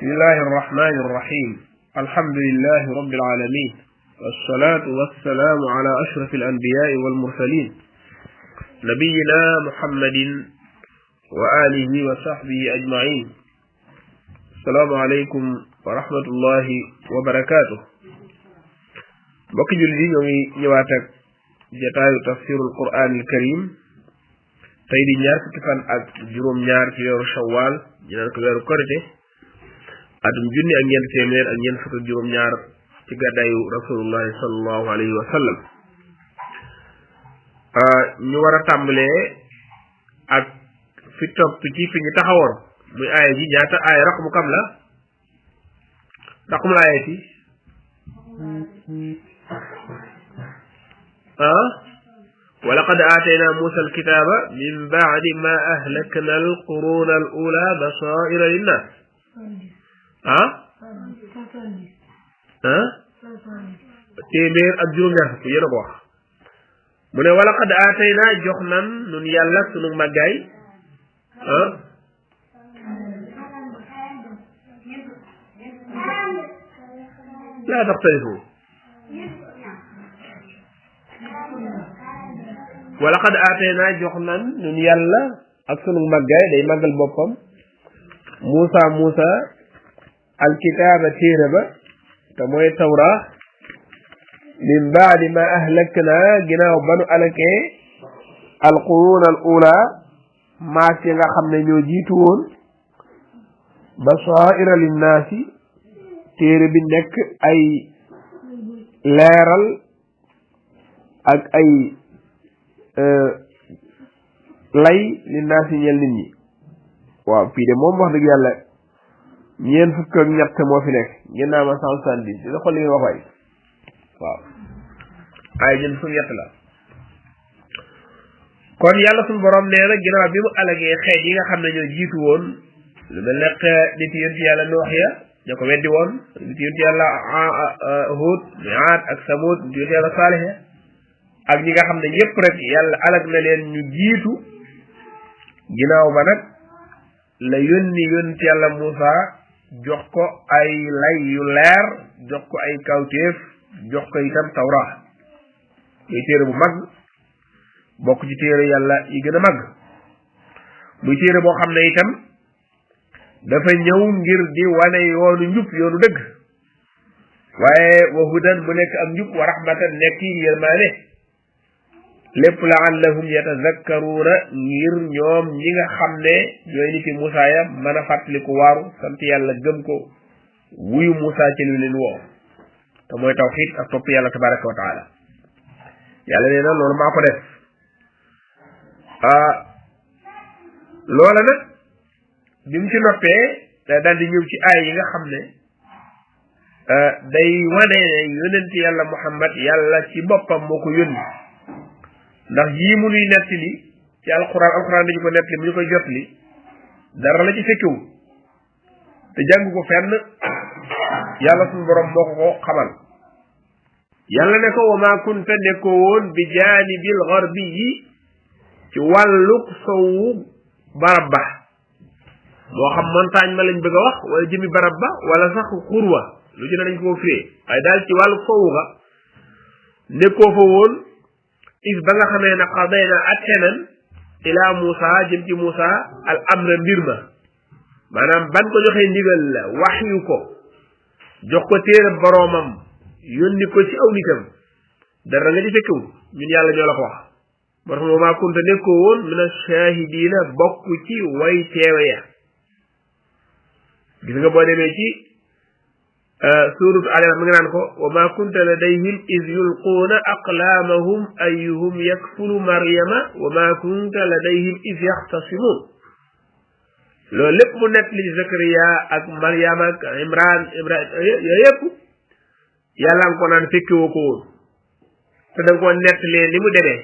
بسم الله الرحمن الرحيم الحمد لله رب العالمين والصلاة والسلام على أشرف الأنبياء والمرسلين نبينا محمد وآله وصحبه أجمعين السلام عليكم ورحمة الله وبركاته بقي جلدي يومي نواتك جتايو تفسير القرآن الكريم تايدي ñaar fukki fan ak juroom ñaar ci wéru shawwal ñu nan ko wéru korité atum junni ak ñent témèr ak ñent fukk ak juroom ñaar ci gadayu rasulullah sallallahu alayhi wa sallam ñu wara tambalé ak fi top ci fi ñu taxawon muy aya ji ñaata aya raqmu kam la raqmu ayati ولقد آتينا موسى الكتاب من بعد ما أهلكنا القرون الأولى بصائر للناس témèr ak juroom ñaar fukk yéna ko wax mu ne walaqad atayna joxnan nun yalla sunu magay la taxtalifu walaqad atayna joxnan nun yalla ak sunu magay day magal bopam Musa alkitaba tiraba te moy tawra min ba'di ma ahlakna ginaaw banu alake alqurun alula ma ci nga xamne ñoo jitu won basaira linnasi téré bi nek ay leral ak ay lay linnasi ñel nit ñi waaw fi de mom wax deug yalla ñeen fukk ak ñett mo fi nek ngeen na ma 170 dina xol li wax way waaw ay jën fu ñett la kon yalla sun borom neena ginaaw bi mu alagé xéet yi nga xamné ñoo jitu won lu mel nek nit yent yalla no wax ya ñako weddi won nit yent yalla hud mi'at ak samud nit yalla salih ak ñi nga xamné ñepp rek yalla alag na leen ñu jitu ginaaw ba nak la yonni yent yalla Musa jox ko ay lay yu leer jox ko ay kawteef jox ko itam tawra muy téere bu mag bokk ci téere yàlla yi gën a mag muy téere boo xam ne itam dafa ñëw ngir di wane yoonu njub yoonu dëgg waaye wa hudan mu nekk ak njub wa rahmatan nekk yërmaane lépp laallahum yatazakkaruuna ngir ñoom ñi nga xam ne ñooy niti Musa ya mën a fàttaliku waaru sant yàlla gëm ko wuyu Musa ci lu leen woo te mooy tawxiid ak topp yàlla tabaraka wa taala yàlla nee na loolu maa ko def loola nag bi mu ci noppee daal di ñëw ci aay yi nga xam ne day wane ne yonent yàlla Muhammad yàlla ci boppam moo ko yónni ndax yii mu nuy nettali ci alquran dañu ko nettali mu ñu koy jotli dara la ci fekkewu te jàng ko fenn yàlla suñu borom moo ko ko xamal yàlla ne ko wa ma kunta nekkoo woon bi jaanibil garbi yi ci wàlluk sowu barab ba moo xam montagne ma lañ bëgg a wax wala jëmi barab ba wala sax xurwa lu ci ne dañ ko firee waaye daal ci wàlluk sowu ga nekkoo fa woon is ba nga xamee ne qadayna attenan ila Musa jëm ci Musa al amra mbir ma maanaam ban ko joxee ndigal la waxyu ko jox ko téere boroomam yónni ko ci aw nitam dara nga ci fekkewul ñun yàlla ñoo la ko wax moo tax maa kunta nekkoo woon min ash-shahidina bokk ci way teewe ya gis nga boo demee ci suratu al-Imran mu ngi naan ko wa ma kunta ladayhim iz yulquuna aqlaamahum ayyuhum yakfulu maryama wa ma kunta ladayhim iz yaxtasimuun loolu lépp mu nekk li Zakariya ak Maryam ak Imran yooyu yëpp yàlla nga ko naan fekkewoo ko woon te da nga ko nettalee ni mu demee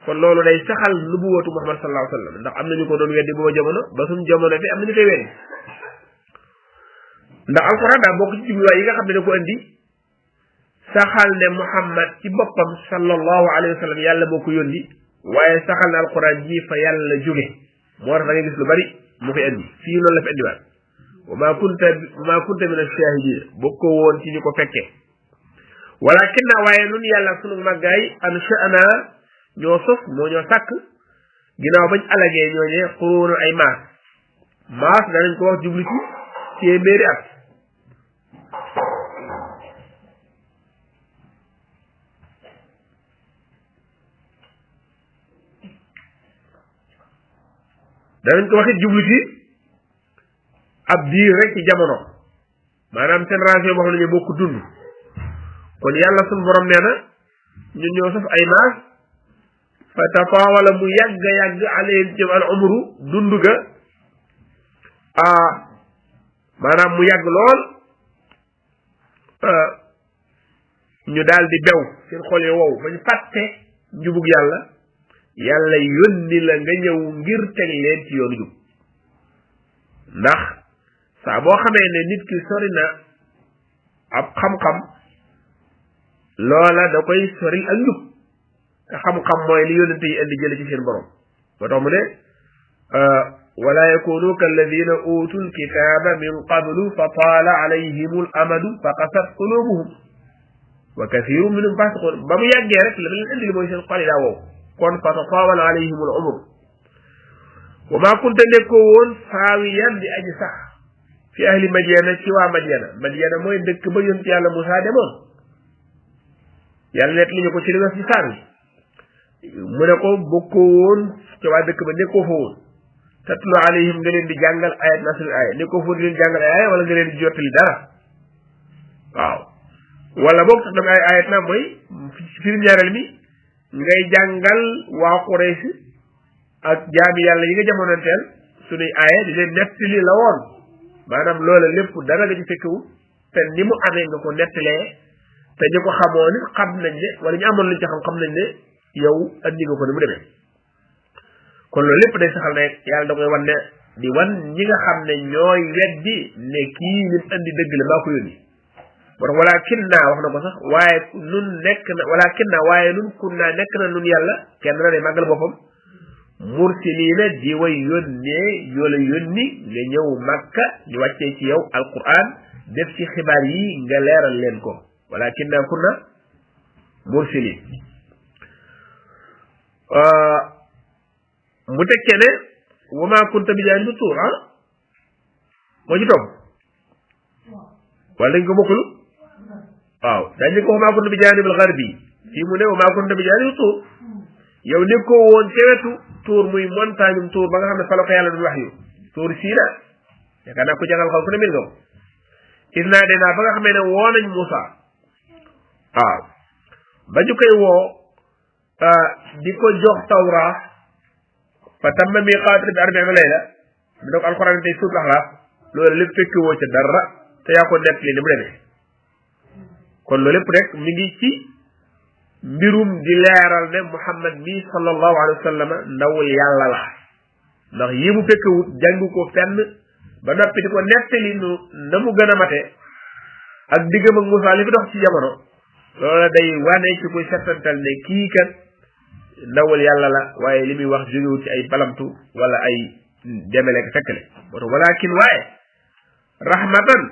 kon loolu day saxal nubuwatu Muhammad sallallahu alayhi wa sallam ndax am nañu ko doon weddi booba jamono ba suñu jamono te am nañu koy weddi ndax alquran daa bokk ci jubluwaay yi nga xam ne da ko andi saxal ne Muhammad ci boppam sallallahu alayhi wa sallam yàlla moo ko yónni waaye saxal na alquran ji fa yàlla jóge moo tax da ngay gis lu bari mu fi andi fii loolu la fi andiwaat wa ma kunta min ash-shahidin bokkoo woon ci ñu ko fekke walakin na waaye nun yàlla sunu màggaay ansha'na ñoo sos moo ñoo sàkk ginnaaw bañ alagee ñooñee xuruuna ay maas danañ ko wax jublu ci téeméeri at danañ ko waxit jublu ci ab diir rek ci jamono maanaam génération boo xam ne ñu bokk dund kon yàlla sunu borom nee na ñun ñoo saf ay maas fa tafaawala mu yàgg alayhim jëm al umru dund ga maanaam mu yàgg lool ñu daal di bew seen xol yi wow bañ fàtte njubug yàlla yàlla yónni la nga ñëw ngir teg leen ci yoonu jub ndax saa boo xamee ne nit ki sori na ab xam-xam loola da koy sori ak njub te xam-xam mooy li yónnante yi indi jële ci seen borom moo tax mu ne wala yakunu kalladina utul kitaba min qablu fa taala alayhim al amadu fa qasat qulubuhum wa kathirun minhum fasiqun ba mu yàggee rek la leen indi li mooy seen xol yi daa wow kon fa tatawala alayhim al umr wa ma kunta nekkoo woon faawiyan di aji sax fi ahli madiana ci waa madiana mooy dëkk ba yonent yàlla Musaa demoon yàlla net li ñu ko ci li nga ci saar wi mu ne ko bokkoo woon ci waa dëkk ba nekkoo fa woon tatlu alayhim nga leen di jàngal ayat nasrul ayat nekkoo fa di leen jàngal ay ayat wala nga leen di jottali dara waaw wala boog sax dama ay ayat na mooy firim ñaareel mi ngay jàngal waa Quraysh ak jaami yàlla yi nga jamonoonteel sunuy aaya di leen nettali la woon maanaam loola lépp dara nga ci fekkewu te ni mu amee nga ko nettalee te ñu ko xamoon it xam nañ ne wala ñu amoon luñ ci xam nañ ne yow andi nga ko ni mu demee kon loolu lépp day saxal ne yàlla da koy wan ne di wan ñi nga xam ne ñooy weddi ne kii lim andi dëgg la maa ko yónni moo tax walakin naa wax na ko sax waaye nun nekk na walakin naa waaye nun kun naa nekk na nun yàlla kenn na day màggal boppam mursiliina di way yónnee yoo la yónni nga ñëw Makka ñu wàccee ci yow alquran def ci xibaar yi nga leeral leen ko walakin naa kun na mursiliin mu tekkee ne wa maa kunta bi jaanibi tuur moo ci topp wala dañ ko bokkul waaw dañ ne ko wa maa kunta bi jaanibil garbi fii mu ne wa maa kunta bi jaanibi tuur yow nekkoo woon ca wetu tuur muy montagne tuur ba nga xam ne fa la ko yàlla du wax yu tuur siina yaakaar naa ko jàngal xaw ku ne mil nga ko is naa de naa ba nga xamee ne woo nañ Moussa waaw ba ñu koy woo di ko jox tawra fa tamma miqaatu bi arba'iina layla mi ne ko alxuraan tey suut laxlaaf loolu lépp fekki woo ca dara te yaa ko nekk li ni mu demee kon loolu lépp rek mi ngi ci mbirum di leeral ne Muhammad mi sallallahu alayhi wa sallam ndawul yàlla la ndax yi mu fekkewut jàng ko fenn ba noppi di ko nettali nu na mu gën a mate ak diggam ak Moussa li fi dox ci jamono loola day wane ci koy settantal ne kii kat ndawul yàlla la waaye li muy wax jógewut ci ay balamtu wala ay demele ko fekkale moo tax walakin waaye rahmatan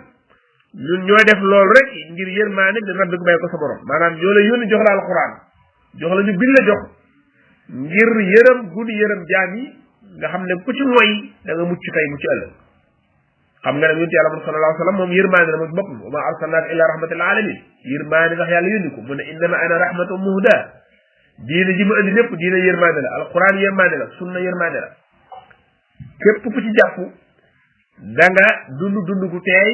ñun ñoo def loolu rek ngir yërmaane mi rabbi bay ko sa borom maanaam ñoo la yónni jox la alquran jox la ñu biñ la jox ngir yërëm guni yërëm jaam yi nga xam ne ku ci moy da nga mucc tey mucc ëllëg xam nga ne yonent yàlla sallallahu alayhi wa sallam moom yërmaane la moom boppam wa ma arsalnaaka illa rahmatan lil alamin yërmaane ndax yàlla yónni ko mu ne innama ana rahmatun muhda diine ji ma andi lépp diine yërmaane la alquran yërmaane la sunna yërmaane la képp ku ci jàpp da nga dund dund gu teey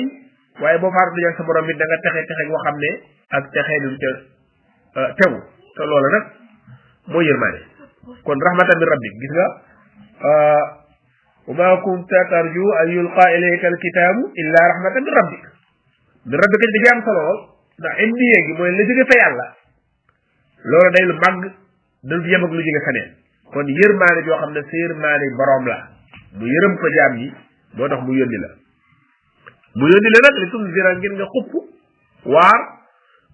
waaye boo faatu dajal sa borom bi da nga texe goo xam ne ak texe du ca tegu te loola nag mooy yërmaane kon rahmatan min rabbik gis nga wa ma kunta tarju an yulqa ilayka alkitabu illa rahmatan min rabbik dafi am solo lool ndax indiye gi mooy la jóge fa yàlla loolu day lu màgg dal fi yem ak lu jóge feneen kon yërmaane joo xam ne sa yërmaane borom la mu yërëm ko jaam yi moo tax mu yónni la nag li tunzira ngir nga xupp waar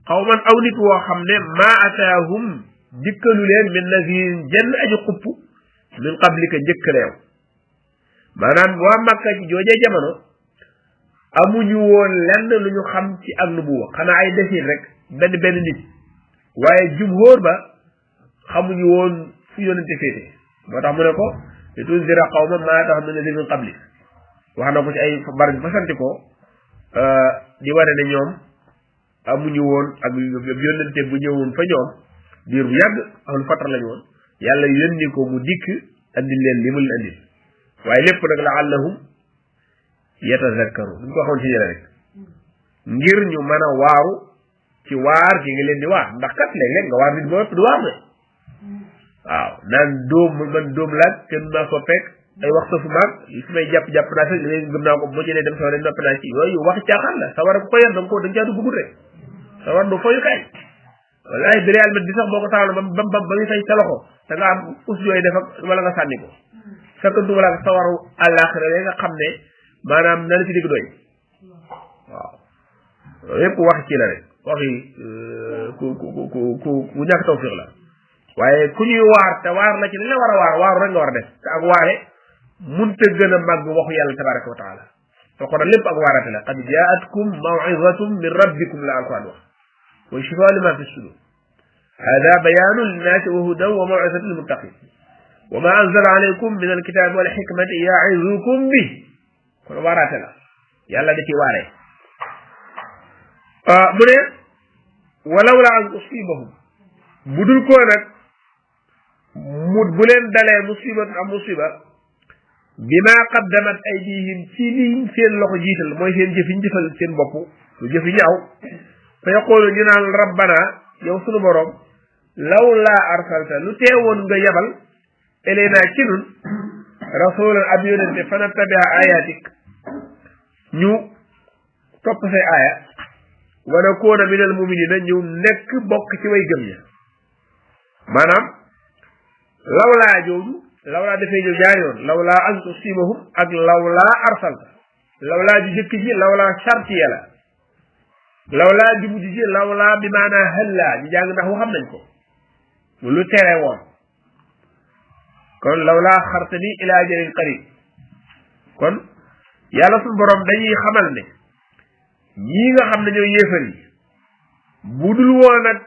xawman aw nit woo xam ne ma ataahum dikkalu leen min nazirin jenn aji xupp min qablika njëkk la yow maanaam waa Makka ci joojee jamono amuñu woon lenn lu ñu xam ci ak nubuwa xanaa ay defin rek benn nit waaye jumhóor ba xamuñu woon fu yonente féete moo tax mu ne ko li tunzira qawman ma tax min min qabli wax na ko ci ay bar bi fasanti ko di wane ne ñoom amuñu woon ak yonente bu ñëwoon fa ñoom diir bu yàgg ahlu fatra lañu woon yàlla yónni ko mu dikk andil leen li mu leen andil waaye lépp nag laallahum yatazakkaru duñ ko waxoon ci yële rek ngir ñu mën a waaru ci waar gi nga leen di waar ndax kat léeg-léeg nga waar nit ba ëpp du waar de waaw naan dóom man dóom laaj kenn naa ko fekk ay waxtu fu maag su may jàpp naa fekk léegi gëm naa ko bu jëlee dem sawara noppi naa ci yooyu wax caaxaan la sawara ku ko yor danga ko dañ caa dugg gudde sawar du foyukaay wallahi bi réal di sax boo ko taxal ba muy fay sa loxo da nga am us yooyu def ak wala nga sànni ko fekk du wala sawaru àllaaxira yi nga xam ne maanaam na la ci digg doy waaw yépp wax ci la rek waxi ku ñàkk tawfiq la waaye ku ñuy waar te waar la ci li la war a waar waaru rek nga war a def te ak waare munta gën a màgg waxu yàlla tabaraka wa taala alquran lépp ak waarate la qad jaatkum maw'izatum min rabbikum la alquran wax wa shifaa lima fi sudur hada bayanun linnaasi wa hudan wa maw'izatun lilmuttaqin wa ma anzala alaykum min alkitabi wal hikmati ya'izukum bi kon waarate la yàlla da ci waare mu ne walaw la an usibahum bu dul koo nag bu leen dalee musibat am musiba bima qaddamat aydihim ci liñ seen loxo jiital mooy seen jëf yiñ jëfal seen bopp lu jëf yi ñaaw fa yaqulu ñu naan rabbana yow sunu borom law laa arsalta lu teewoon nga yabal elayna ci nun rasulan ab yonente fa nattabia ayatik ñu topp say aaya wa nakuna min al muminina ñu nekk bokk ci way gëm ña maanaam lawlaa jooju lawlaa dafay ñëw ñaari yoon lawlaa an tusibahum ak lawlaa arsalta lawlaa ju jëkk ji lawlaa chartiya la lawlaa ju mujj ji lawlaa bi maanaa hëllaa ñu jàng ndax waxam nañ ko lu tere woon kon lawlaa xartani ila ajalin qarib kon yàlla suñu borom dañuy xamal ne ñii nga xam ne ñooy yéefar yi bu dul woon ak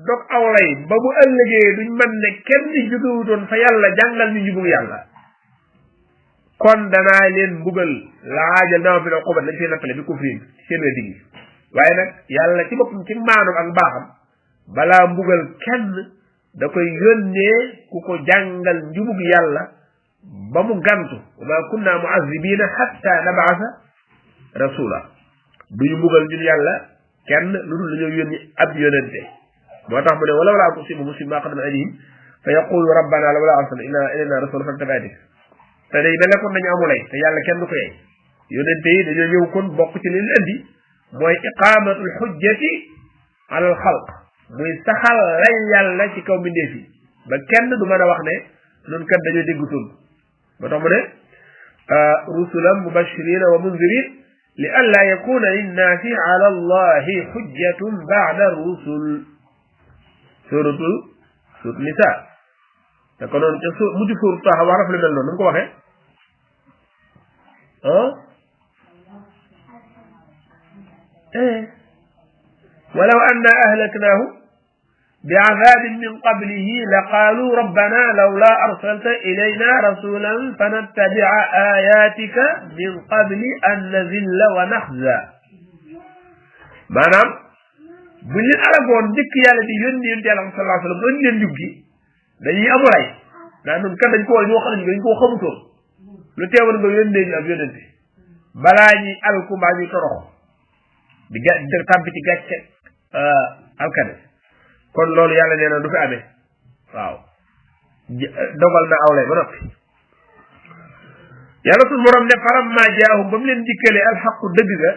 dog awlay ba bu ëllëgee duñ mën ne kenn di jógewutoon fa yàlla jàngal ñu njubug yàlla kon danaa leen mbugal laajal dama fi na xubat lañ fee nappale bi kufrin seen weddi gi waaye nag yàlla ci boppam ci maanum ak mbaaxam balaa mbugal kenn da koy yónnee ku ko jàngal njubug yàlla ba mu gantu wa ma kunna mu'azzibina hatta nab'atha rasula duñu mbugal ñun yàlla kenn lu dul dañoo yónni ab yonente moo tax mu ne walaw laa tusibu muslim maa qaddamat aydihim fa yaqulu rabbana lawla arsalta ilayna rasulan fattabi'atik te day mel ne kon dañu amulay te yàlla kenn du ko yey yonente yi dañoo ñëw kon bokk ci li leen indi mooy iqamatul hujjati ala al xalq muy saxal lay yàlla ci kaw mbindeef yi ba kenn du mën a wax ne nun kat dañoo déggutoon moo tax mu ne rusulan mubashirina wa munzirin li an laa yakuna linnaasi ala allahi hujjatun ba'da rusul suratul nisa te ko noonu ca mujj suur taxa wax raf lu mel noonu nu mu ko waxee ولو أنا أهلكناه بعذاب من قبله لقالوا ربنا لولا أرسلت إلينا رسولا فنتبع آياتك من قبل أن نذل ونخزى maanaam buñ leen alagoon njëkk yàlla di yónni yonent yàlla sallallahu alayhi wa sallam dañ leen jubgi dañuy amulay daa nun kan dañ ko ñoo xam ne dañ koo xamutoon lu teewoon nga yónnee ñu ab yónnente balaa ñuy alku mbaa ñuy torox di tàbbi ci gàcce alkane kon loolu yàlla nee na du fi amee waaw dogal na awlay ba noppi yàlla suñu borom ne falamma jaahum ba mu leen dikkalee alxaqu dëgg ga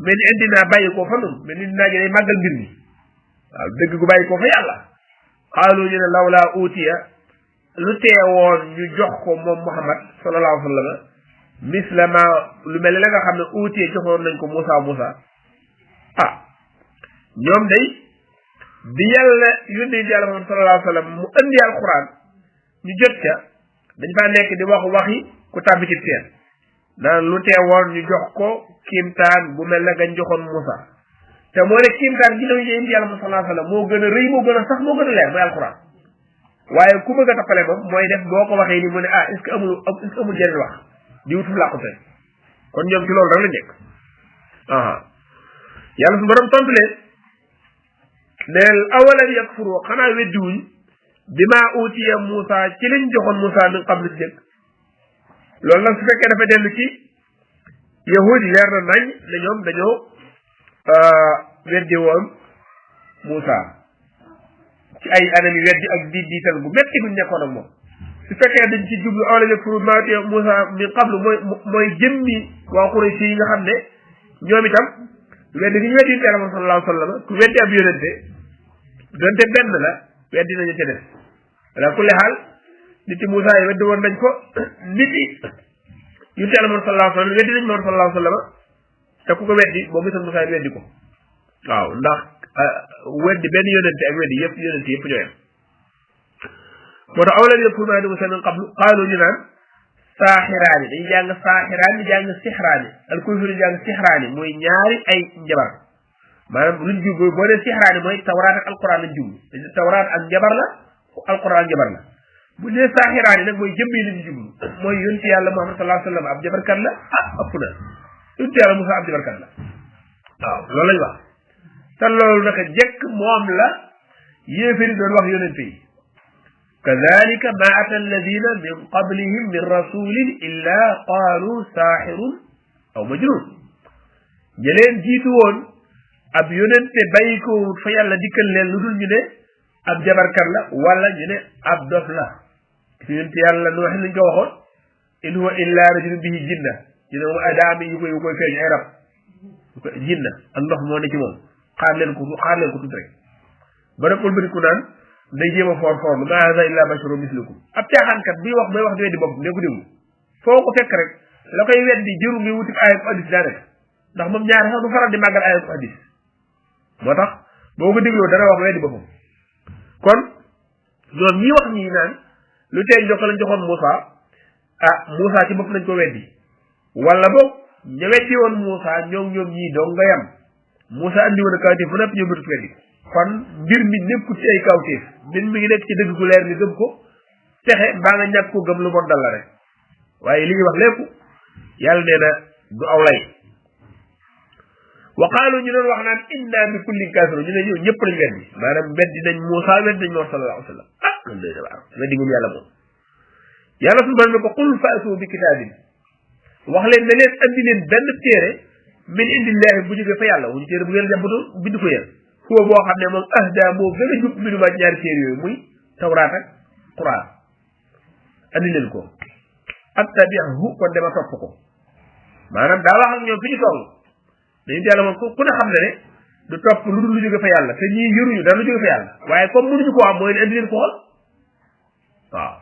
mel ni indi naa bàyyi ko fa nun mel ni naa day màggal mbir mi waaw dëgg gu bàyyi ko fa yàlla xaalu ñu ne lawlaa utiya lu teewoon ñu jox ko moom Muhammad sallallahu alayhi wa sallam misla ma lu mel ne la nga xam ne utiya joxoon nañ ko Moussa ah ñoom day bi yàlla yónnee yàlla moom sallallahu alayhi wa sallam mu indi alquran ñu jot ca dañ faa nekk di wax waxi ku tàbbi ci teen naan lu teewoon ñu jox ko kiimtaan bu mel ne gañ joxoon Moussa te moo ne kiimtaan gi doon yéen yàlla sallallahu alayhi wasallam moo gën a rëy moo gën a sax moo gën a leer mooy alquran waaye ku bëgg a tappale moom mooy def boo ko waxee ni mu ne ah est ce que amul jeneen wax di wutu làqute kon ñoom ci loolu rek la nekk yàlla su borom tontu leen neel awalam yakfuru xanaa weddiwuñ bi maa utiya Moussa ci liñ joxoon Moussa min qablu jëkk loolu nag su fekkee dafa dellu ci yahudi leer na nañ ne ñoom dañoo weddi woon Moussa ci ay anam yi weddi ak diital bu metti guñ nekkoon ak moom su fekkee dañ ci jublu awalam yakfuru bi maa utiya Moussa min qablu mooy jëmmi waa Quraysh yi nga xam ne ñoom itam weddi gi ñu weddi yonente Yàlla sallallahu alayhi wa sallam ku weddi ab yonente donte benn la weddi nañu ci def ala kulli xaal nit yi Moussa yi weddi woon nañ ko nit yi yonente Yàlla sallallahu alayhi wa sallam weddi nañ Muhammad sallallahu alayhi wa sallam te ku ko weddi boo gisoon Moussa yi weddi ko waaw ndax weddi benn yonente ak weddi yëpp yonente yëpp ñoo yem moo tax awlan yakfuru bimaa Moussa min qablu qaalu ñu naan saaxiraani dañuy jàng saaxiraani jàng sixraani alkuufi di jàng sixraani mooy ñaari ay njabar maanaam luñ jublu boo dee sixraani mooy tawraat ak alquran lañ jublu tawraat ak njabar la alquran ak njabar la bu dee saaxiraani nag mooy jëmmi li ñu jublu mooy yonti yàlla Muhammad sallallahu alayhi wa sallam ab jabarkat la ëpp na yonti yàlla Musaa ab jabarkat la waaw loolu lañ wax te loolu naka jekk moom la yéefari doon wax yonente yi كذلك ما أتى الذين من قبلهم من رسول إلا قالوا ساحر أو مجنون ñeleen jiitu woon ab yonente bàyyi ko fa yàlla dikkal leen lu dul ñu ne ab jabarkat la wala ñu ne ab dof la yonente yàlla nu wax nañ ko waxoon in huwa illa rajulun bihi jinna ñu ne moom ay daami yu koy feeñ ay rab jinna ak ndox moo ne ci moom xaar leen ko tuuti rek ba nag ëlbatiku naan day jéem a foor lu ma hada illa basharun mislukum ab caaxaankat bii wax bay wax di weddi bopp ne ko déglu foo ko fekk rek la koy weddi jëru ngi wutik ayat hadis daa rek ndax moom ñaari sax du faral di màggal ayat hadis moo tax boo ko dégloo dana wax weddi boppam kon ñoom ñi wax ñii naan lu tey jox lañ joxoon Moussa Moussa ci bopp nañ ko weddi wala boog ña weddi woon Moussa ñoom ñii dong nga yam Moussa andi woon a kawteef bu nëpp ñoom dut weddi kon mbir mi nekkul ci ay kawteef mbir mi ngi nekk ci dëgg gu leer ni gëm ko texe mbaa nga ñàkk ko gëm lu bon dal la rek waaye li ñuy wax lépp yàlla nee na du aw lay wa qaalu ñu doon wax naan inna bi kulli kafirun ñu ne ñëw ñëpp lañ weddi maanaam weddi nañ Moussa weddi nañ Muhammad sallallahu alayhi wa sallam loolu day dafa weddi ngum yàlla moom yàlla suñu borom ne ko qul fa'tu bi kitaabin wax leen ne leen andi leen benn téere min indillahi bu jóge fa yàlla wuñu téere bu ngeen jàppatu bind ko yéen foo boo xam ne moom ahda moo gën a jub mbinduma ñaari téere yooyu muy tawraat ak quran andi leen ko attabi'hu kon dama topp ko maanaam daa wax ak ñoom fi ñu toll dañu yàlla moom ku ne xam ne du topp lu dul lu jóge fa yàlla te ñii yoruñu dara lu jóge fa yàlla waaye comme mënuñu ko am mooy ne andi leen ko xool waaw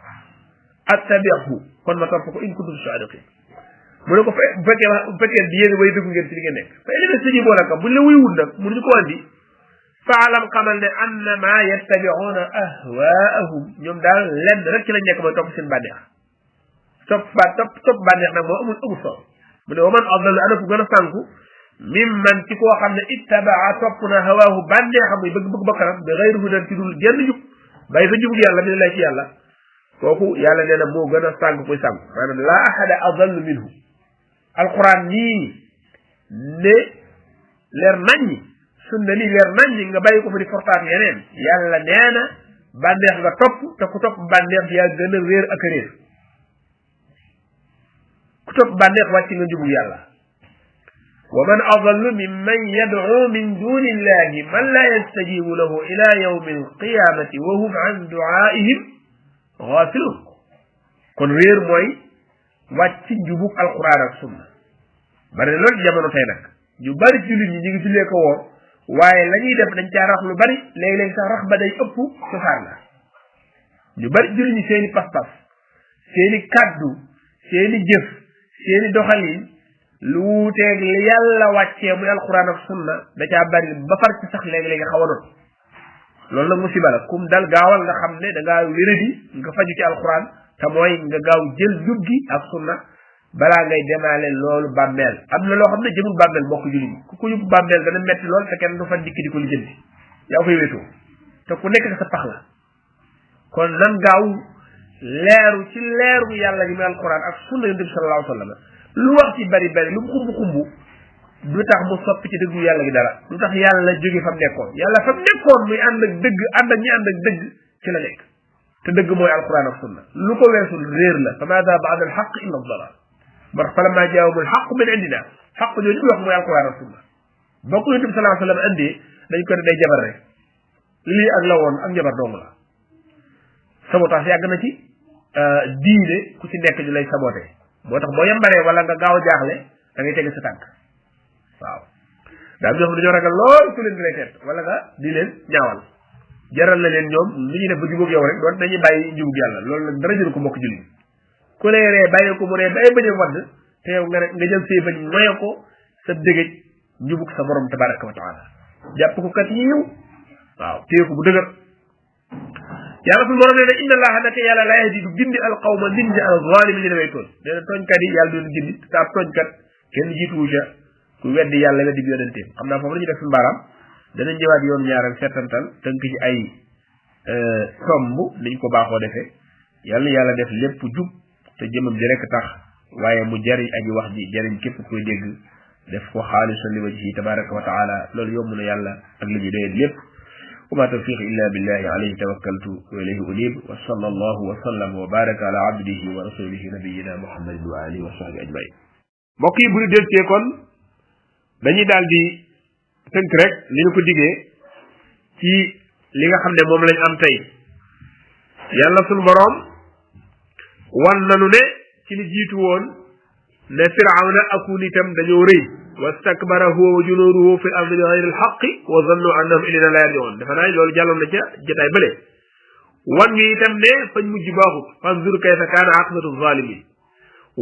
attabi'hu kon ma topp ko in kuntum sadiqin mu ne ko bu fekkee di yéen way dëggu ngeen ci li ngeen nekk fa ene sëñi boo nag buñ la wuyuwul nag mënuñu ko andi faalam xamal ne annama yattabi'una ahwaahum ñoom daal lenn rek ci lañ nekk mooy topp seen bànneex topp bànneex nag moo amul solo mu ne wa man adallu ana ku gën a sànku mimman ci koo xam ne ittabaa topp na hawaahu bànneexam muy bëgg bakkanam bi xayri hudan ci dul genn jub bàyyi fa jubug yàlla mi lay ci yàlla kooku yàlla nee na moo gën a sànk kuy sànk maanaam laa ahada adallu minhu alquran nii ne leer naññi sunna lii leer naññi nga bàyyi ko fa di fortaat yeneen yàlla nee na bànneex nga topp te ku topp bànneex yaa gën a réer ak a réer ku topp bànneex wàcc nga jubug yàlla wa man adallu mimman yad'u min duni illahi man la yastajibu lahu ila yawmi alqiyamati wa hum an du'aihim ghafilun kon réer mooy wàcc njubug alquran ak sunna bari loolu jamono tey nag ñu bari jullit ñi ñu ngi jullee ko woor waaye la ñuy def dañ caa rax lu bari léeg-léeg sax rax ba day ëpp cosaan la ñu bari jullit ñi seeni pas-pas seeni kaddu seeni jëf seeni doxalin lu wuuteeg li yàlla wàccee muy alquran ak sunna da caa bari ba far ci sax léegi-léegi xaw a doon loolu nag musiba la kum dal gaawal nga xam ne da ngaa wéradi nga faju ci alquran te mooy nga gaaw jël jub gi ak sunna balaa ngay demaale loolu bàmmeel am na loo xam ne jëmul bàmmeel mbokk jullit ku ko yóbbu bàmmeel dana metti lool te kenn du fa dikk di ko lijjanti yaa koy wéetoo te ku nekk sa pax la kon nan gaaw leeru ci leeru yàlla gi muy alquran ak sunna yonent bi sallallahu alayhi wa sallam lu wax ci bari bari lu mu xumb xumb du tax mu soppi ci dëggu yàlla gi dara du tax yàlla jóge fa mu nekkoon yàlla fa mu nekkoon muy ànd ak dëgg ànd ak ñi ànd ak dëgg ci la nekk te dëgg mooy alquran ak sunna lu ko weesul réer la fa maada baada al xaq illa dalal bar falamma jaawamul xaq min indina xaq jooju muy wax mooy alquran ak sunna boo ko yonent bi sallallahu alayhi wa sallam andee dañ ko ne day jabar rek lii ak la woon ak njabar dong la sabotage yàgg na ci diine ku ci nekk ñu lay saboté moo tax boo yambaree wala nga gaaw a jaaxle da ngay tege sa tànk waaw daa ñoo xam dañoo ragal lool ku leen di lay teet wala nga di leen ñaawal jaral na leen ñoom li ñuy def ba jubóog yow rek doon dañuy bàyyi njubug yàlla loolu nag dara jël ko mbokk julli ku lay ree bàyyi ko mu ree ba ay bañam wadd te yow nga jël say bañ moye ko sa dëgëj njubug sa borom tabaraka wa taala jàpp ko kat yiw waaw téye ko bu dëgër yàlla suñu borom nee na inna allaha naka yàlla la yahdi du gindi al qawma nit ñi al zalimin dina way tooñ nee na tooñkat yi yàlla doon gindi te ab tooñkat kenn jiituwu ca ku weddi yàlla weddi bi yonenteem xam naa foofu la ñu def suñu baaraam danañ ñëwaat yoon ñaaral settantal tënk ci ay tomb niñ ko baaxoo defee yàlla def lépp jub te jëmam ji rek tax waaye mu jariñ aji wax ji jariñ képp koy dégg def ko xaalisan li wajhi tabaraka wa taala loolu yomb na yàlla ak li ñu doyee lépp وما توفيق إلا بالله عليه توكلت وإليه أنيب وصلى الله وسلم وبارك على عبده ورسوله نبينا محمد وآله وصحبه أجمعين mbokk yi bu ñu deltee kon dañuy daal di tënk rek ni ñu ko digee ci li nga xam ne moom lañ am tey yàlla sunu boroom wan nanu ne ci li jiitu woon ne firawna aku nitam dañoo rëy wastakbara huwa wa junuuduhu fi ardi bi gayri alxaqi wa zannu annahum ilayna la yarjiun defe naa loolu jàlloon na ca jotaay bële wan ñu itam ne fañ mujj baaxut fanzur kayfa kaana aqibatu zalimin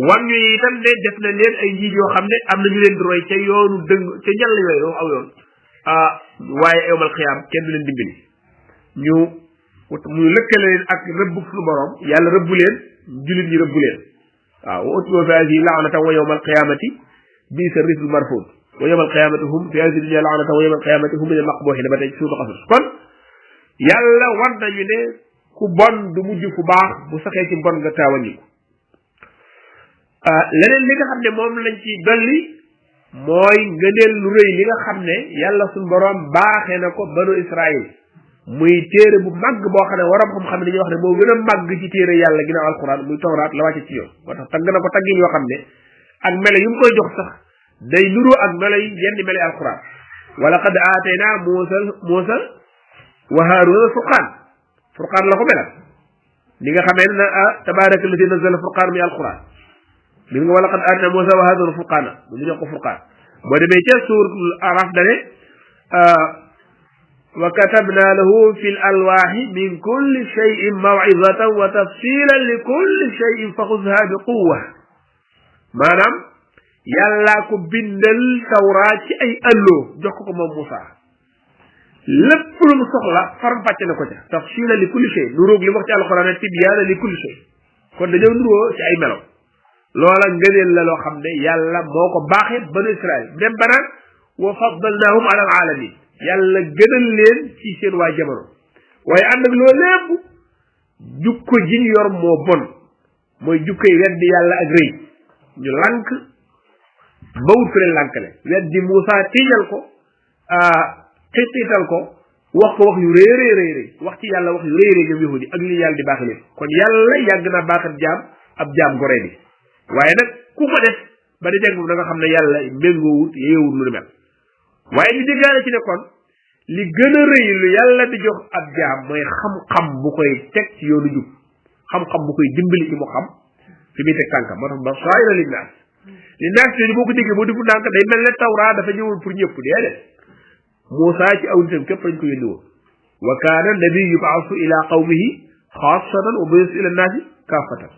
wan ñu itam ne def na leen ay njiit yoo xam ne am na ñu leen di roy ca yoonu dëng ca njàll yooyu aw yoon waaye yowmal xiyaam kenn du leen dimbali ñu lëkkale leen ak rëbb suñu borom yàlla rëbbu leen julit ñi rëbbu leen waaw wa utboo fi hadihi laanatan wa yowmal qiyaamati bisa risl marfud wa yowmal qiyaamati hum fi hadihi dunya laanatan wa yowmal qiyaamati hum min al maqbuhin ba tey suutu xasas kon yàlla war nañu ne ku bon du mujj fu baax bu saxee ci bon nga taawañiku leneen li nga xam ne moom lañ ci dolli mooy ngëneel lu rëy li nga xam ne yàlla suñ borom baaxee na ko banu Israël muy téere bu màgg boo xam ne waram xam-xam ne dañuy wax ne moo gën a màgg ci téere yàlla ginnaaw alquran muy tawraat la wàcce ci yow moo tax tagg na ko taggin yoo xam ne ak melo yu mu koy jox sax day nuroo ak melo yi yenn melo alquran wa laqad aatayna Muusa wa Haaruna furqaan la ko melal li nga xamee ne tabaraka alladi nazala furqaan mi alquran li nga wa laqad aatayna Muusa wa Haaruna furqaana mu ñu jox ko furqaan boo demee ca suuratul Araf dane wa katabna lahu fi l alwaaxi min kulli cheyin mawizatan wa tafsilan li kulli cheyin fa xudha bi quwa maanaam yàllaa ko bindal tawraat ci ay alloo jox ko moom Moussa lépp lu mu soxla faram fàcce na ko ca tafsila li kulli chey nuróog li wax ci alquran tibyaana li kulli chey kon dañoo nuróo ci ay melo loola ngëneel la loo xam ne yàlla moo ko baaxee banu Israël dem ba naan wa faddalnahum ala al alamin yàlla gënal leen ci seen waa jamono waaye ànd ak loolu lépp jukko ji ñu yor moo bon mooy jukkoy weddi yàlla ak rëy ñu lànk ba wut fi leen lànkale weddi Moussa tiiñal ko xiital ko wax yu réy wax ci yàlla wax yu réy ñoom yahudi ak li yàlla di baax leen kon yàlla yàgg na baaxat jaam ab jaam goree bi waaye nag ku ko def ba di dégg moom da nga xam ne yàlla méngoowut yeewut lu ni mel waaye ñu déggaale ci ne kon li gën a rëy lu yàlla di jox ab jaam mooy xam-xam bu koy teg ci yoonu jub xam-xam bu koy dimbali ci mu xam fi muy teg tànkam moo tax ba saayira li naas yooyu boo ko déggee boo defu ndànk day mel ne tawraa dafa ñëwoon pour ñëpp déedéet Moussa ci aw nitam képp lañ ko yónni woon wa kaana nabi yubaasu ila qawmihi xaasatan wa bu'isa ila naasi kaafatan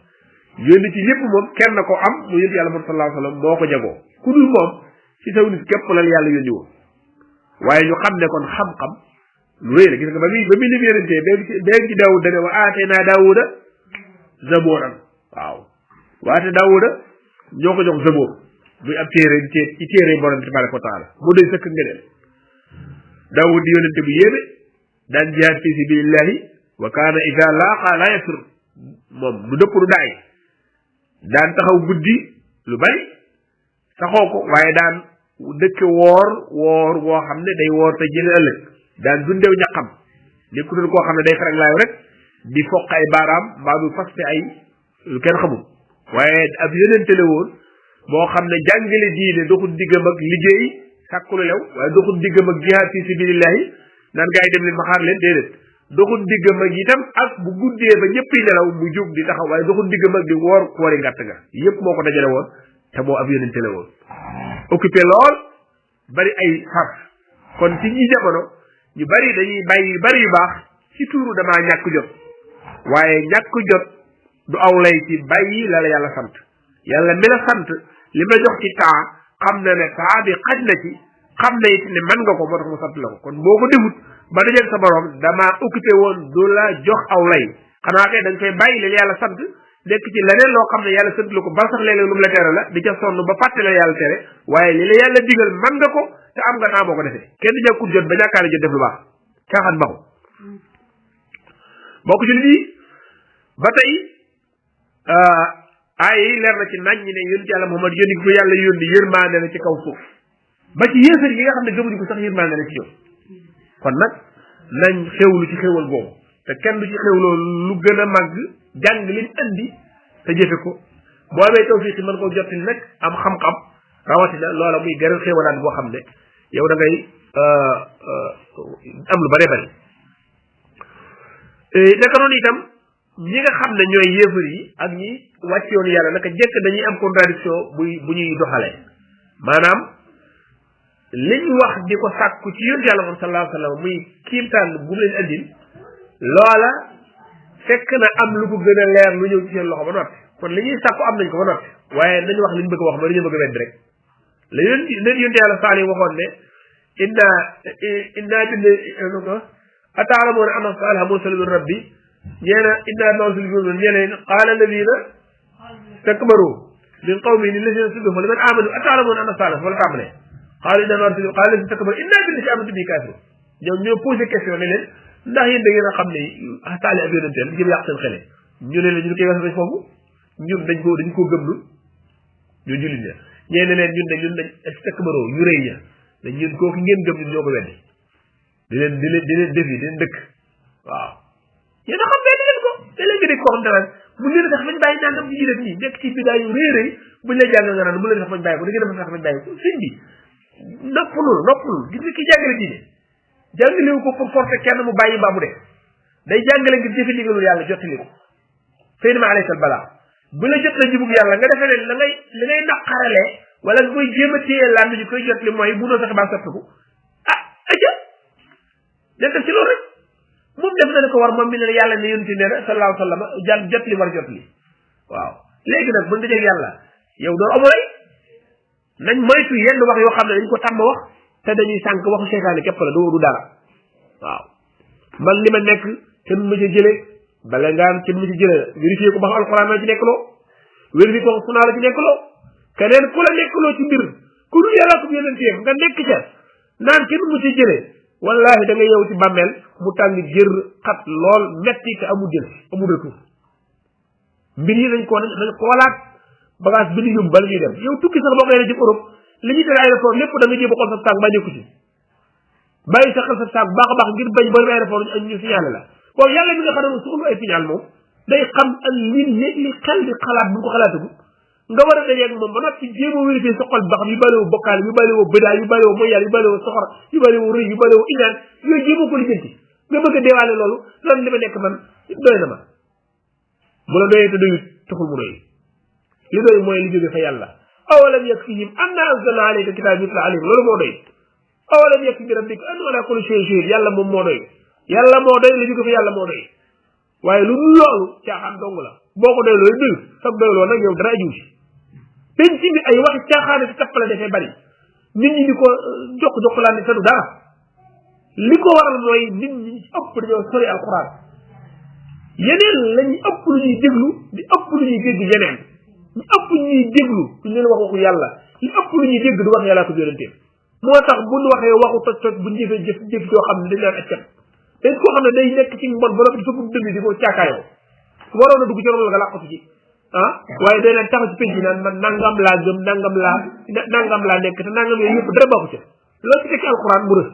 yónni ci ñëpp moom kenn ko am mu yónni yàlla moom sallallahu alayhi wa sallam moo ko jagoo ku dul moom ci saw nit képp la yàlla yónni woon waaye ñu xam ne kon xam-xam lu rëy la gis nga ba muy lim yonentee béeg ci Daawud dane wa aatayna Daawuda zabuuran waaw wa aatayna Daawuda ñoo ko jox zabóor muy ab téere ci téere borom tabaraka wa taala mu doy sëkk ngëneel daawud di yonente bu yéeme daan jihaad fi sabilillahi wa kaana ida laaqa la yasur moom du dëpp du daay daan taxaw guddi lu bari saxoo ko waaye daan dëkke woor woo xam ne day woor te jëne ëllëg daan dundew ñaqam nekkutul koo xam ne day farag laayu rek di foq ay baaraam mbaa du faste ay lu kenn xamul waaye ab yonente la woon moo xam ne jàngale diine doxul diggam ak liggéey sàkku lu lew waaye doxul diggam ak jihaad fi sabilillahi naan gaa yi dem leen ma xaar leen déedéet doxul diggam ak itam ak bu guddee ba ñëpp nelaw mu jóg di taxaw waaye doxul diggam ak di woor koori ngàtt ga yépp moo ko dajale woon te moo ab yonente la woon occupé lool bari ay far kon ci ñi jamono ñu bari dañuy bàyyi yu bari yu baax ci tuuru damaa ñàkk jot waaye ñàkk jot du aw lay ci bàyyi la yàlla sant yàlla mi la sant li ma jox ci temps xam na ne temps bi xaj na ci xam na it ne man nga ko moo tax mu sant la ko kon boo ko defut ba dajal sa borom damaa occupé woon du la jox aw lay xanaa kay da nga koy bàyyi li yàlla sant nekk ci leneen loo xam ne yàlla sant la ko ba sax léeg-léeg lu mu la tere la di ca sonn ba fàtte la yàlla tere waaye li la yàlla digal man nga ko te am nga naa boo ko defee kenn ñàkkul jot ba ñàkkaale jot def lu baax caaxaan baxu bokk ci li ba tey aaya yi leer na ci nañ ñi ne yonent yàlla Muhammad yónni ko yàlla yónni yërmaande la ci kaw suuf ba ci yéefar yi nga xam ne gëmuñu ko sax yërmaande la ci ñoom kon nag nañ xewlu ci xewal boobu te kenn du ci xewloo lu gën a màgg jàng lim andi te jëfe ko boo amee tawfiq mën koo jottali nag am xam-xam rawatina loola muy gëral xewalaat boo xam ne yow da ngay am lu bare bari naka noonu itam ñi nga xam ne ñooy yéefar yi ak ñi wàcc yoonu yàlla naka jëkk dañuy am contradiction bu ñuy doxalee maanaam liñ wax di ko sàkku ci yonent yàlla moom sallallahu alayhi wa sallam muy kiimtaan bu mu leen andil loola fekk na am lu ko gën a leer lu ñëw ci seen loxo ba noppi kon li ñuy sàkku am nañ ko ba noppi waaye nañu wax li ñu bëgg a wax ba dañu bëgg a wedd rek la yonent yàlla Saalih waxoon ne inna bind ko ata'lamuuna anna Saaliha mursalun min rabbi ñeena inna mawsulun ñeneen qaala alladina stakbaru min qawmihi lillazina stud'ifu liman amanu ata'lamuuna anna Saaliha wala tàmbalee qaala inna mawsulun qaala alladina stakbaru inna billahi amantu bihi kaafiruun ñoom ñoo posé question ne leen ndax yéen da ngeen a xam ne Saalih ab yonenteel ngir yàq seen xele ñu ne leen ñu koy wax foofu ñun dañ ko gëmlu ñu jullit ña ñee ne leen ñun dañ stakbaru yu rëy ña dañ ñun kooku ngeen gëm ñun ñoo ko weddi di leen defi di leen dëkk waaw yéen a xam benn ngeen ko te léegi dégg koo xam ne bu leen sax bañ bàyyi nangam ci def nii nekk ci bidaa yu rëy rëy buñ la jàng nga naan bu leen sax bañ bàyyi ko da ngeen sax bañ bàyyi ko sëñ bi noppalul gis nga ki jàngale diine jàngalewu ko pour forcer kenn mu bàyyi mbaa mu def day jàngale ngir jëfe ndigalul yàlla jottali ko fay ma alaykal balaa bu la jot la jubug yàlla nga defee ne la ngay naqaralee wala nga koy jéem a téye làmb ji koy jotli mooy bu noo fexe baa sottiku aja nekkal ci loolu rek moom def na ne ko war moom mi ne yàlla ne yonti nee na sallallahu alayhi wa sallam jàll jot li war jot li waaw léegi nag buñ dajee yàlla yow doo amulay nañ moytu yenn wax yoo xam ne dañ ko tàmm wax te dañuy sànq waxu seytaane képp la du dara waaw man li ma nekk kenn ma ci jële bala ngaan kenn ma ci jële vérifié ko ba xam alxuraan la ci nekk loo vérifié ko sunna la ci nekk loo keneen ku la nekk loo ci mbir ku dul yàlla ko yonenteem nga nekk ca naan kenn mu ci jële wallahi da nga yow ci bàmmeel mu tàng jër xat lool metti te amul jël amul retour mbir yi dañ ko walaat bagage bi ñu yóbbu bala ñuy dem yow tukki sax boo koy ne ci Europe li ñuy tere aéroport lépp da nga jéem a xool sa saag ba nekku ci bàyyi sa xel sa saag baax a baax ngir bañ ba aéroport ñu signalé la bon yàlla mi nga xam ne soxlu ay signal moom day xam ak li xel di xalaat bu ko xalaatagu nga war a dajeeg moom ba noppi jéem a vérifier sa xol ba xam yu bàyyi woo bokkaale yu bàyyi woo bëdaa yu bàyyi woo mooy yàlla yu bàyyi woo soxor yu bàyyi woo rëy yu bàyyi woo iñaan yooyu jéem a ko lijjanti nga bëgg a deewaale loolu loolu li ma nekk man doy na ma bu la doyee te doyut taxul mu doy li doy mooy li jóge fa yàlla awalam yakfihim anna anzalna alayka kitaban yutla alayhim loolu moo doy awalam yakfi bi rabbika annahu ala kulli shay'in shahid yàlla moom moo doy yàlla moo doy li jóge fa yàlla moo doy waaye lu dul loolu caaxaan dong la boo ko doy loolu doy sag doy loolu nag yow dara ajiw si penc bi ay waxi caaxaane ci tappale dafay bari nit ñi di ko jox laan te du dara li ko waral mooy nit ñi ëpp dañoo sori alquran yeneen lañuy ëpp lu ñuy déglu di ëpp lu ñuy dégg yeneen ñu ëpp ñuy déglu ñu leen wax waxu yàlla li ëpp lu ñuy dégg du wax yàlla ko yonenteem moo tax bu ñu waxee waxu toj toj bu ñu jëfee jëf joo xam ne dañ naan accam dañ koo xam ne day nekk ci mbon ba noppi sëpp dëgg di ko caakaayoo waroon a dugg ci ron la nga làqatu ci waaye day leen taxaw ci penc naan man nangam laa gëm nangam laa nekk te nangam yooyu yëpp dara baaxu ca loolu ci tekki alxuraan mu rës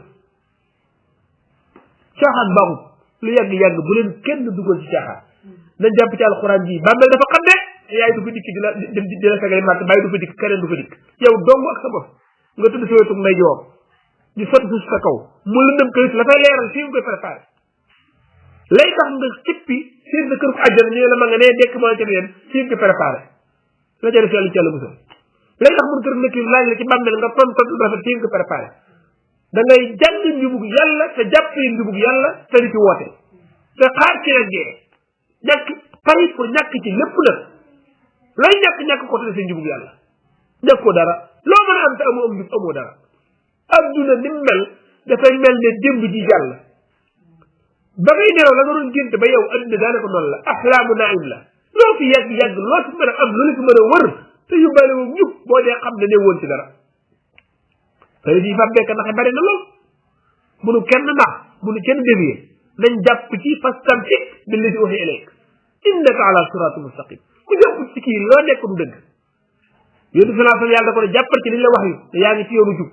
caaxaan baaxut lu yàgg-yàgg bu leen kenn dugal ci caaxaan nañ jàpp ci alxuraan ji bàmmeel dafa xam ne yaay du fa dikk di la sagale màtt bàyyi du fa dikk keneen du fa dikk yow dong ak sa bopp nga tudd sa wetu may joom di sotti suuf sa kaw mu lëndëm këyit la fay leeral fii nga koy préparé lay tax nga cippi seen sa kër ko àjjana ñu la ma nga nee dekk ma ca yéen fii nga koy préparé la ca def yàlla ci yàlla musal lay tax mun kër nekk laaj la ci bàmmeel nga ton ton rafet fii nga koy préparé da ngay jàng njubug yàlla te jàppee njubug yàlla te di ci woote te xaar ci nag dee ñàkk pay pour ñàkk ci lépp nag looy ñàkk ko te sa njubug yàlla ñàkk ko dara loo mën a am te amoo am njub amoo dara adduna ni mel dafay mel ne démb ji jàll ba ngay nelaw la nga doon gént ba yow adduna daanaka noonu la ahlaamu naim la loo fi yàgg loo fi mën a am lu la fi mën a wër te yóbbaale moom ñub boo dee xam ne ne woon ci dara tey jii fa bekk ndax bari na lool bu nu kenn nax bu nu kenn dévier nañ jàpp ci fastamsik billati uhiya ilayk innaka ala siratin mustaqim ku jàpp ci kii loo nekk du dëgg yonent bi sallallahu alayhi wasallam yàlla da ko ne jàppal ci liñ la wax yu te yaa ngi ci yoonu jub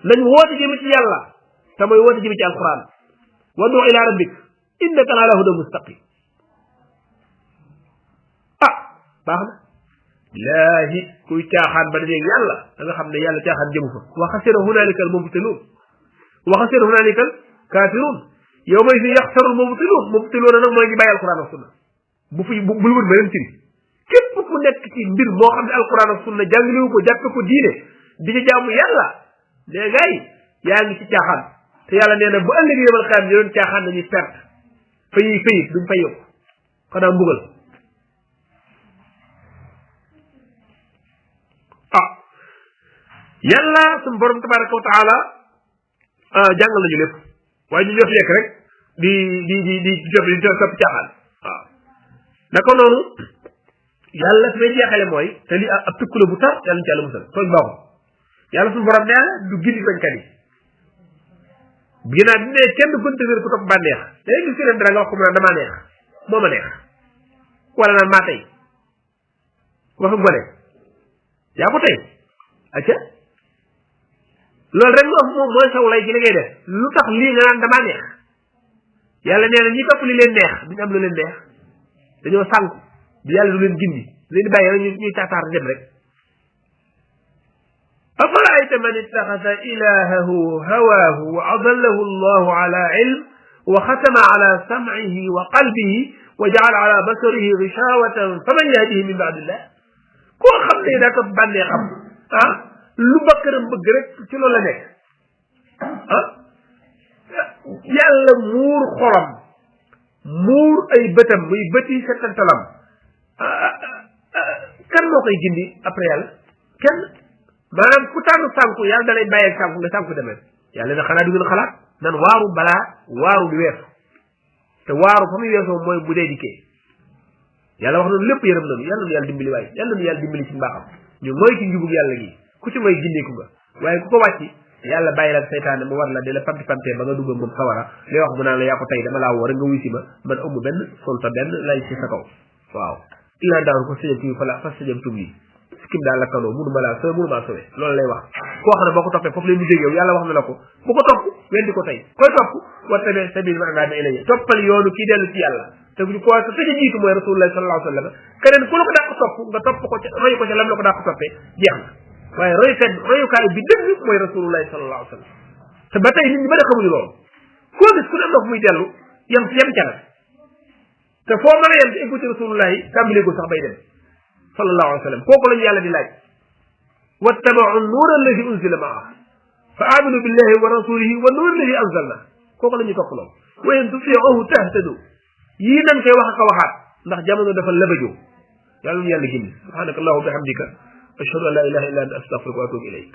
nañ woote jëme ci yàlla te mooy woote jëme ci alquran wadu ila rabbik innaka ala huda mustaqim baax na laahi kuy caaxaan ba dajeeg yàlla da nga xam ne yàlla caaxaan jëmu fa wa xasira hunalika al mubtilun wa xasira hunalika al kafirun yow may fi yaxsaru al mubtilun nag mooy ngi bàyyi alquran ak sunna bul wër beneen ciri képp ku nekk ci mbir moo xam ne alquran ak sunna jàngalewu ko jàppe ko diine di ci jaamu yàlla nee ngay yaa ngi ci caaxaan te yàlla nee na bu ëllëg yémal xaam ñu doon caaxaan nañuy perte fayi fayit duñ fay yokk xanaa mbugal yàlla suñu borom tabaraka wa taala jàngal nañu lépp waaye ñu ñoo fi nekk rek di topp caaxaan waaw naka noonu yàlla fi may jeexale mooy te li ab tukku la bu tar yàlla ñu ci yàlla musal tooñ baaxul yàlla suñu borom nee du gindi bañkat yi ginnaaw bi ne kenn gënte wér ku topp bànneex day gis keneen dara nga wax ko mu naan damaa neex moo ma neex wala naan maa tey waxu gone yaa ko tey acca loolu rek moom mooy saw lay ci li ngay def lu tax lii nga naan damaa neex yàlla nee na ñi topp li leen neex duñu am lu leen neex dañoo sànku bi yàlla du leen gindi leen di bàyyi rek ñuy taataar dem rek أفرأيت من اتخذ إلهه هواه وأضله الله على علم وختم على سمعه وقلبه وجعل على بصره غشاوة فمن يهديه من بعد الله كو خمني دا توب باني خم lu bakkaram bëgg rek ci loolu la nekk yàlla muur xolam muur ay bëtam muy bëti settantalam kan moo koy gindi après yàlla kenn maanaam ku tànn sànku yàlla da lay bàyyeeg sànku nga sànku demee yàlla na xanaa du ngeen xalaat nan waaru balaa waaru di weesu te waaru fa muy weesoo mooy bu dee dikkee yàlla wax noonu lépp yërëm nañu yàlla nu yàlla dimbali waaye yàlla nu yàlla dimbali ci mbaaxam ñu mooy ci njubug yàlla gi ku ci mooy gindeeku nga waaye ku ko wàcci yàlla bàyyi la seytaane mu war la di la pamti pamtee ba nga dugg moom sawara li wax mu naan la yaa ko tey dama laa woo rek nga wuy si ma man amu benn solta benn lay ci sa kaw waaw illa daan ko sëjam tubi fala fas sëjam tub yi sikkim daal la kanoo mënu ma laa sowe mënu maa sowe loolu lay wax koo xam ne boo ko toppee foofu lay mujjee yow yàlla wax na la ko bu ko topp wendi ko tey koy topp wattabi sabil man anaba ilayya toppal yoonu kii dellu ci yàlla te bu ko sa tëj jiitu mooy rasulullah sallallahu alayhi wa sallam keneen ku la ko dàq topp nga topp ko ca roy ko ca lam la ko dàq toppee jeex na waaye royukaay bi dëgg mooy rasulullah sallallahu alayhi wa sallam te ba tey nit ñi ba de xamuñu loolu koo gis ku ne ndox muy dellu yem ca nag te foo mën a yem ci eggu ci rasulullah yi tàmbalee ko sax bay dem sallallahu alayhi wa sallam kooku lañu yàlla di laaj wattabau nuura alladi unzila maa fa aminu billahi wa rasulihi wa nuur alladi anzalna kooku la ñuy topp loolu wa in tutiuhu tahtadu yii nañ koy wax ak a waxaat ndax jamono dafa labajoo yàlla nu yàlla gindi subhanaka allahu bihamdika ashhadu an la ilaha illa anta astaghfiruka wa atubu ilayk